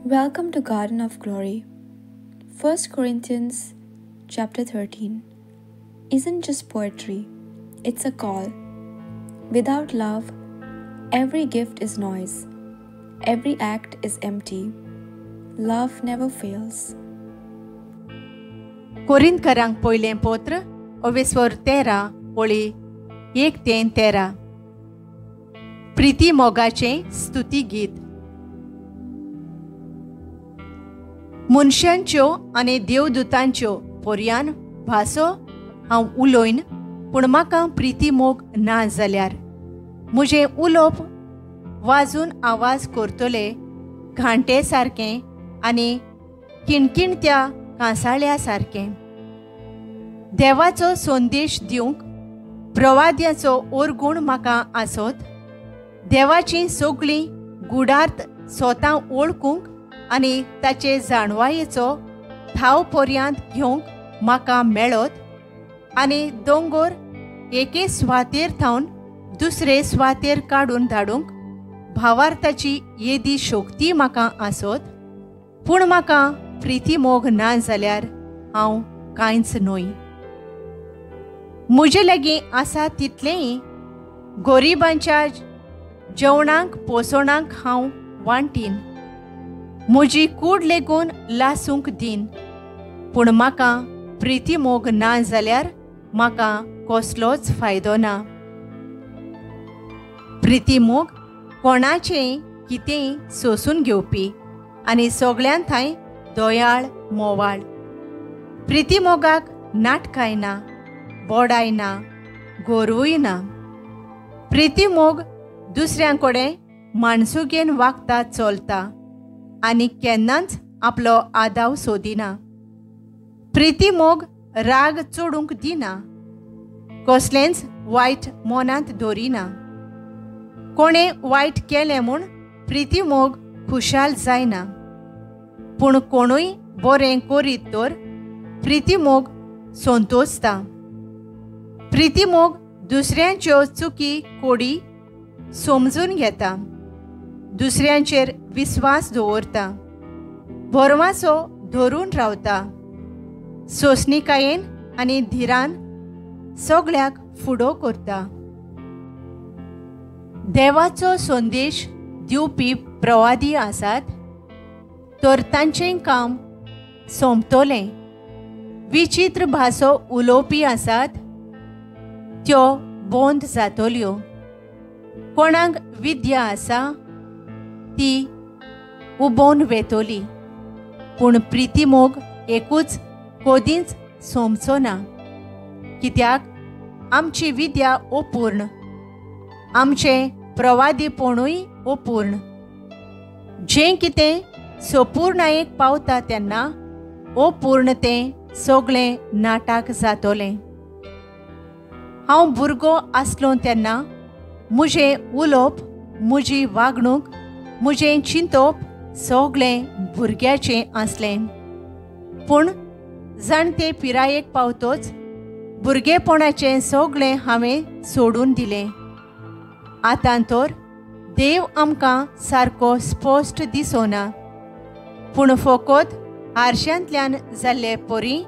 Welcome to Garden of Glory. 1 Corinthians chapter 13 isn't just poetry, it's a call. Without love, every gift is noise, every act is empty. Love never fails. कोरिंथकरांक पयलें पत्र ओवेस्वर 13 ओळी 1 ते 13. प्रिती मोगाचें स्तुती गीत. मनशांच्यो आनी देवदूतांच्यो पोरयान भासो हांव उलोयन, पूण म्हाका प्रिती मोग ना जाल्यार म्हजें उलोवप वाजून आवाज करतले घांटे सारकें आनी किणकिणत्या कांसाळ्या सारकें. देवाचो संदेश दिवंक प्रवाद्याचो ओरगूण म्हाका आसत, देवाचीं सगळीं गुडार्थ स्वता वळखूंक आनी ताचे जाणवायेचो थाव पर्यांत घेवंक म्हाका मेळत आनी दोंगोर एके सुवातेर थावन दुसरे सुवातेर काडून धाडूंक भावार्थाची येदी शक्ती म्हाका आसत, पूण म्हाका प्रिती मोग ना जाल्यार हांव कांयच न्हय. म्हजे लागीं आसा तितलेंय गरिबांच्या जेवणाक पोसवणाक हांव वांटीन, म्हजी कूड लेगून लासूंक दीन, पूण म्हाका प्रिती मोग ना जाल्यार म्हाका कसलोच फायदो ना. प्रिती मोग कोणाचेंय कितेंय सोसून घेवपी आनी सगळ्यां थंय दयाळ मोवाळ. प्रिती मोगाक नाटकाय ना, बोडाय ना, गोरवूय ना. प्रिती मोग दुसऱ्यां कडेन माणसुगेन वागता चलता आनी केन्नाच आपलो आदाव सोदिना. प्रिती मोग राग चडूंक दिना, कसलेंच वायट मनांत दवरिना. कोणें वायट केलें म्हूण प्रिती मोग खुशाल जायना, पूण कोणूय बरें करीत तर प्रिती मोग संतोषता. प्रिती मोग दुसऱ्यांच्यो चुकी कोडी समजून घेता, दुसऱ्यांचेर विस्वास दवरता, भरवासो धरून रावता, सोंसणिकायेन आनी धिरान सगळ्याक फुडो करता. देवाचो संदेश दिवपी प्रवादी आसात तर तांचें काम सोंपतलें. विचित्र भासो उलोवपी आसात त्यो बंद जातल्यो. कोणाक विद्या आसा ती उबोवन वेतली, पूण प्रिती मोग एकूच कदींच सोंपचो ना. कित्याक आमची विद्या अपूर्ण, आमचें प्रवादीपणूय अपूर्ण. जें कितें सपूर्णायेक पावता तेन्ना अपूर्ण तें सगळें नाटक जातलें. हांव भुरगो आसलो तेन्ना म्हजें उलोवप, म्हजी वागणूक, म्हजें चिंतप सगळें भुरग्याचें आसलें. पूण जाणटे पिरायेक पावतोच भुरगेपणाचें सगळें हांवें सोडून दिलें. आतां तर देव आमकां सारको स्पश्ट दिसना, पूण फकत आरशांतल्यान जाल्ले परी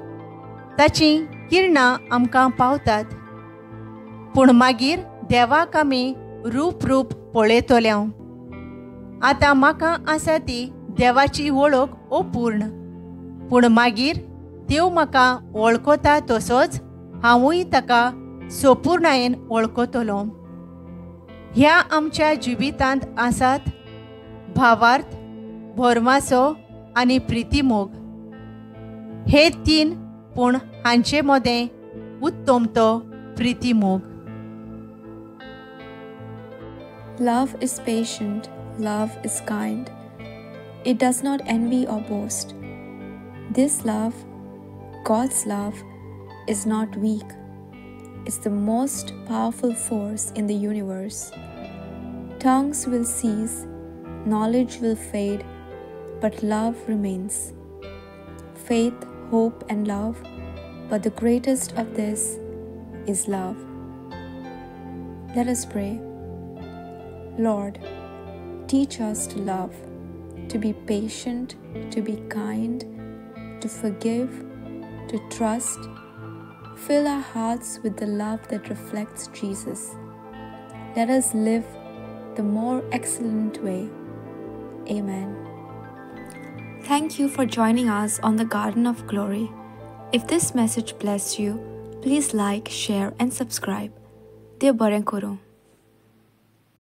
ताचीं किरणां आमकां पावतात. पूण मागीर देवाक आमी रूप रूप पळयतले. आतां म्हाका आसा ती देवाची वळख अपूर्ण, पूण मागीर देव म्हाका वळखता तसोच हांवूय ताका सोपूर्णायेन वळखतलो. ह्या आमच्या जिवितांत आसात भावार्थ, भरवासो आनी प्रितीमोग, हे तीन, पूण हांचे मदें उत्तम तो प्रितीमोग. Love is patient, love is kind. It does not envy or boast. This love, God's love, is not weak. It's the most powerful force in the universe. Tongues will cease, knowledge will fade, but love remains. Faith, hope, and love, but the greatest of this is love. Let us pray. Lord, teach us to love. to be patient, to be kind, to forgive, to trust. Fill our hearts with the love that reflects Jesus. Let us live the more excellent way. Amen. Thank you for joining us on the Garden of Glory. If this message blessed you, please like, share, and subscribe. Dev बरें करूं.